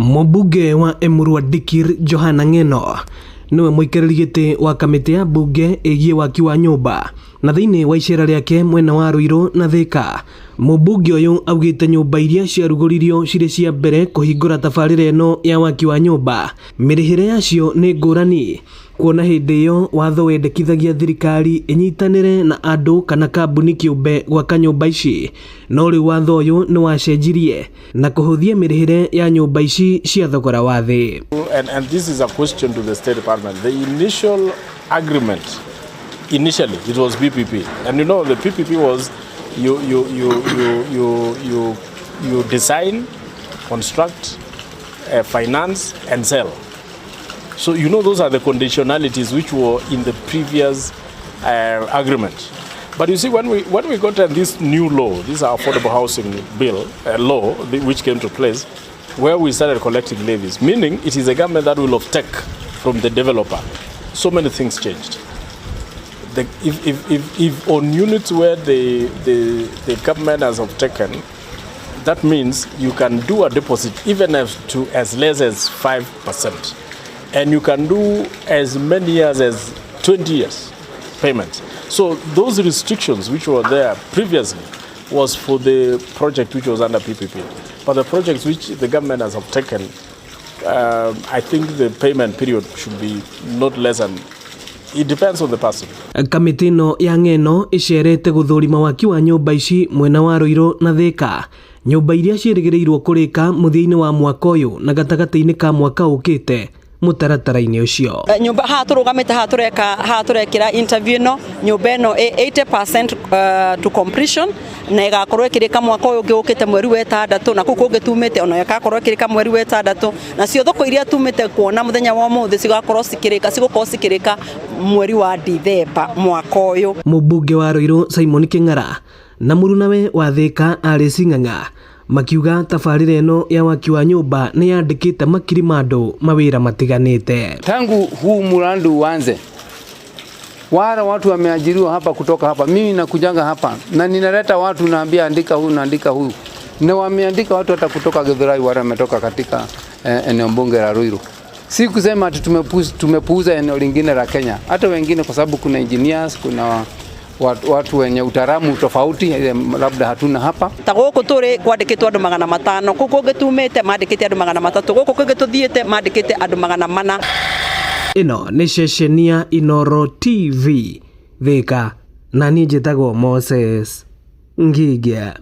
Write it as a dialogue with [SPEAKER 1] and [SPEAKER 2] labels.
[SPEAKER 1] Mũmbunge wa Emurua Dikirr Johana Ng'eno nĩwe mũikarĩri gĩtĩ wa kamĩtĩ ya mbunge ĩgiĩ waki wa nyũmba na thĩinĩ wa icera rĩake mwena wa Ruiru na Thika. Mũmbunge ũyũ augĩte nyũmba iria ciarugũririo cirĩ cia mbere kũhingũra tabarĩra ĩno ya waki wa nyũmba mĩrĩhĩre yacio nĩ ngũrani kuona hĩndĩ ĩyo watho wendekithagia thirikari ĩnyitanĩre na andũ kana kambuni kĩũmbe gwaka nyũmba ici. No rĩu watho ũyũ nĩ wacenjirie na kũhũthia mĩrĩhĩre ya nyũmba ici cia thogora wa thĩ.
[SPEAKER 2] And this is a question to the State Department. The initial agreement, initially, it was PPP. And you know, the PPP was you design, construct, finance, and sell. So you know those are the conditionalities which were in the previous agreement. But you see, when we got this new law, this affordable housing bill law, which came to place, where we started collecting levies, meaning it is a government that will take from the developer. So many things changed. If on units where the government has taken, that means you can do a deposit even as to as less as 5%. And you can do as many years as 20 years payments. So those restrictions which were there previously was for the project which was under PPP. But the projects which the government has taken, I think the payment period should be not less than, it depends on the person.
[SPEAKER 1] Kamĩtĩ ĩno ya Ng'eno ĩcerete gũthũrima waki wa nyũmba ici mwena wa Ruiru na Thika. Nyũmba iria ciĩrĩgĩrĩirwo kũrĩka mũthia-inĩ wa mwaka ũyũ na gatagatĩ-inĩ ka mwaka ũkĩte mũtaratara-inĩ ũcio.
[SPEAKER 3] Nyũmba haha tũrũgamĩte haha tũreka haha tũrekĩra interview ĩno, nyũmba ĩno ĩ 80% to completion na ĩgakorwo ĩkĩrĩka mwaka ũyũ ũngĩ ũkĩte mweri wa ĩtandatũ, na kũu kũngĩ tumĩte ona ĩgakorwo ĩkĩrĩka mweri wa ĩtandatũ, nacio thoko iria tumĩte kuona mũthenya wa ũmũthĩ cigakorwo cikĩrĩka, cigũkorwo cikĩrĩka mweri wa Dithemba mwaka ũyũ.
[SPEAKER 1] Mũmbunge wa Ruiru Simon Kĩng'ara na mũrunawe wa Thika Alice Ng'ang'a makiuga tabarĩra ĩno ya waki wa nyũmba nĩ yandĩkĩte makiri ma andũ mawĩra matiganĩte.
[SPEAKER 4] Tangu huu mradi uanze, wale watu wameajiriwa hapa kutoka hapa, mimi nakujanga hapa na ninaleta watu, naambia andika huyu naandika huyu, na wameandika watu hata kutoka Githurai, wale wametoka katika eneo bunge la Ruiru. Si kusema ati tumepuuza eneo lingine la Kenya, hata wengine, kwa sababu kuna engineers, kuna watu wenye utaalamu tofauti ile labda hatuna hapa.
[SPEAKER 3] Ta gũkũ tũrĩ kwandĩkĩtwo andũ 500, kũu kũngĩ tumĩte mandĩkĩte andũ 300, gũkũ kũngĩ tũthiĩte mandĩkĩte andũ 400.
[SPEAKER 1] Ĩno nĩ ceceni ya Inooro TV Thika, na niĩ njĩtagwo Moses Ngigĩa.